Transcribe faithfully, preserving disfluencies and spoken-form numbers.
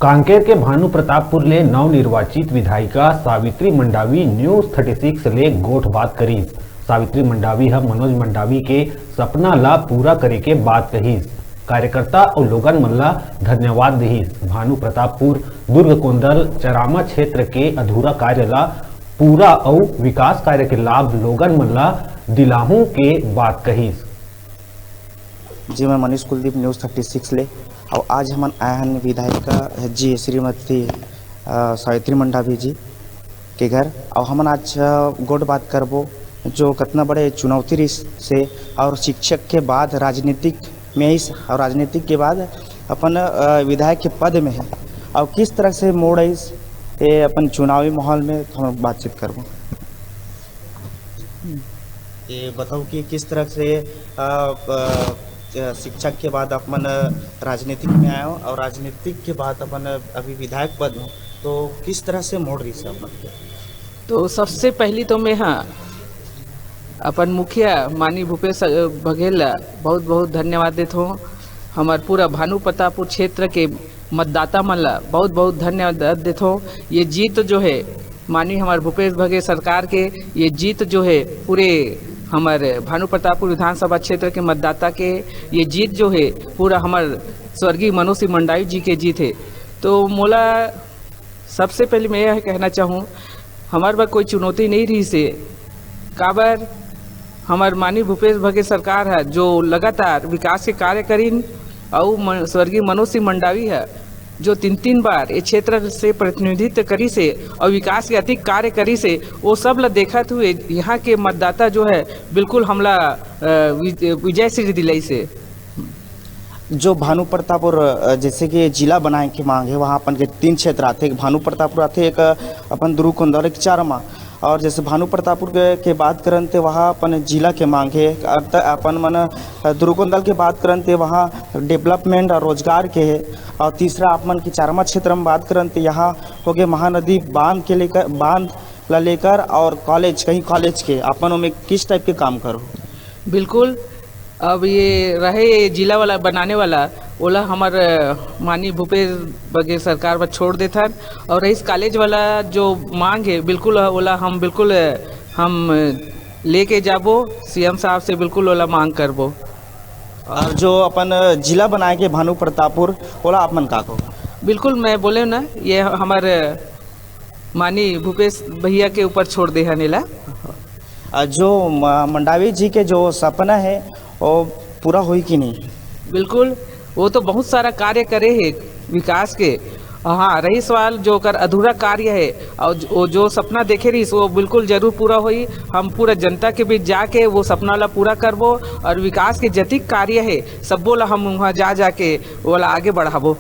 कांकेर के भानु प्रतापपुर ले नवनिर्वाचित विधायिका Savitri Mandavi news thirty six ले गोठ बात करिस। सावित्री मंडावी ह मनोज मंडावी के सपना ला पूरा करे के बात कहिस। कार्यकर्ता अउ लोगन मन ला धन्यवाद दिहिस। भानु प्रतापपुर, दुर्ग कोंदल, चरामा क्षेत्र के अधूरा कार्य ला पूरा अउ विकास कार्य के लाभ लोगन मन ला दिलाहूं के बात कहिस। जी, मैं Manish Kuldeep, news thirty six ले। अउ आज हमन आए हन विधायिका जी श्रीमती, अ, सावित्री मंडावी जी के घर। अउ हमन आज, अ, गोठ बात करबो जो कतना बड़े चुनौती रिहिस हे अउ शिक्षक के बाद राजनीतिक में आइस अउ राजनीतिक के बाद अपन, अ, विधायक के पद में हे अउ किस तरह से मोड़ आइस ये अपन चुनावी माहौल में, तो हम बातचीत करबो। ये बताओ कि किस तरह से, अ, अ, अ, शिक्षक के बाद अपन राजनीतिक में आए हो और राजनीतिक के बाद अपन अभी विधायक पद में, तो किस तरह से मोड़ रिहिस हे अपन के? तो सबसे पहली तो मैं, हाँ, अपन मुखिया माननीय भूपेश, अ, बघेल ला बहुत बहुत धन्यवाद देत हों। हमर पूरा भानु प्रतापपुर क्षेत्र के मतदाता मन ला बहुत बहुत धन्यवाद देत हों। ये जीत जो है माननीय हमर भूपेश बघेल सरकार के, ये जीत जो है पूरे हमर भानु प्रतापपुर विधानसभा क्षेत्र के मतदाता के, ये जीत जो है पूरा हमर स्वर्गीय मनोज सिंह मंडावी जी के जीत है। तो मोला सबसे पहले मैं यह कहना चाहूँ, हमर बर कोई चुनौती नहीं रिहिस हे, काबर हमर माननीय भूपेश बघेल सरकार ह जो लगातार विकास के कार्य करिन, अउ म-, स्वर्गीय मनोज सिंह मंडावी ह जो तीन-तीन बार ये क्षेत्र से प्रतिनिधित्व करिस हे अउ विकास के अतिक कार्य करिस हे, वो सब ल देखत हुए यहाँ के मतदाता जो है बिल्कुल हमला, अ, विज-, विजय श्री दिलाइस हे। जो भानु प्रतापपुर, अ, जैसे कि जिला बनाए के मांग है, वहाँ अपन के तीन क्षेत्र आथे, एक भानु प्रतापपुर आथे, एक, अ, अपन दुर्ग कोंदल, एक चारामा। और जैसे भानु प्रतापपुर के, के बात करन ते वहाँ अपन जिला के मांग है, अर्थ अपन मन, अ, दुर्ग कोंदल के बात करन ते वहाँ डेवलपमेंट और रोजगार के है। और तीसरा आप मन के चारामा क्षेत्र में बात करन ते यहाँ हो गए महानदी बांध के लेकर, बांध ला लेकर और कॉलेज, कहीं कॉलेज के अपन ओमे किस टाइप के काम करो? बिल्कुल, अब ये रहे ये जिला वाला बनाने वाला, ओला हमर, अ, माननीय भूपेश बघेल सरकार पर छोड़ देथन। और रहीस कॉलेज वाला जो मांग है, बिल्कुल, अ, ओला हम बिल्कुल, अ, हम, अ, लेके जाबो सीएम साहब से, बिल्कुल ओला मांग करबो। और जो अपन, अ, जिला बनाए के भानु प्रतापपुर, ओला आप मन का कहो? बिल्कुल, मैं बोले ना, ये हमर, अ, माननीय भूपेश भैया के ऊपर छोड़ दे हन एला। आ, जो म-, मंडावी जी के जो सपना है, वो पूरा होई कि नहीं? बिल्कुल, वो तो बहुत सारा कार्य करे हे विकास के। हाँ, रही सवाल जो ओकर अधूरा कार्य है, और जो, वो जो सपना देखे रहिस, वो बिल्कुल जरूर पूरा होई। हम पूरा जनता के बीच जाके वो सपना ला पूरा करबो, और विकास के जतिक कार्य है, सब्बो ला हम वहाँ जा जाके ओला आगे बढ़ाबो।